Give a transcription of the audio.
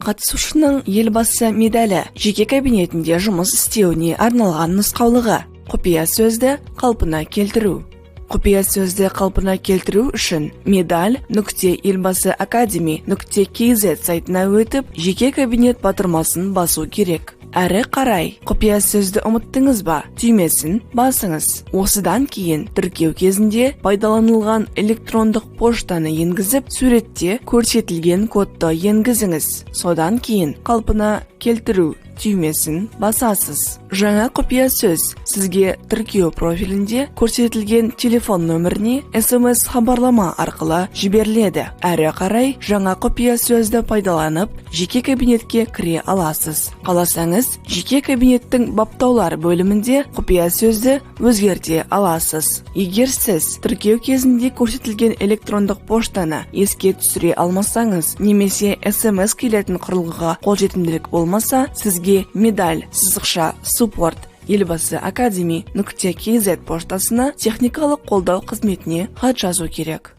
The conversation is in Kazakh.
Қатысушының Елбасы медалі жеке кабинетінде жұмыс істеуіне арналған нұсқаулығы. Құпия сөзді қалпына келтіру. Құпия сөзді қалпына келтіру үшін medal.elbasyacademy.kz сайтына өтіп, «Жеке кабинет» батырмасын басу керек. Әрі қарай «Құпия сөзді ұмыттыңыз ба?» түймесін басыңыз. Осыдан кейін тіркеу кезінде пайдаланылған электрондық поштаны енгізіп, суретте көрсетілген кодты енгізіңіз. Содан кейін «Қалпына келтіру» түймесін басасыз. Жаңа құпия сөз сізге тіркеу профилінде көрсетілген телефон нөміріне СМС хабарлама арқылы жіберіледі. Әрі қарай жаңа құпия сөзді пайдаланып, жеке кабинетке кіре аласыз. Қаласаңыз, жеке кабинеттің баптаулар бөлімінде құпия сөзді өзгерте аласыз. Егер сіз тіркеу кезінде көрсетілген электрондық поштаны еске түсіре алмасаңыз немесе СМС келетін құрылғыға қолжетімділік болмаса, сізге medal_support elbasyacademy.kz поштасына техникалық қолдау қызметіне хат жазу керек.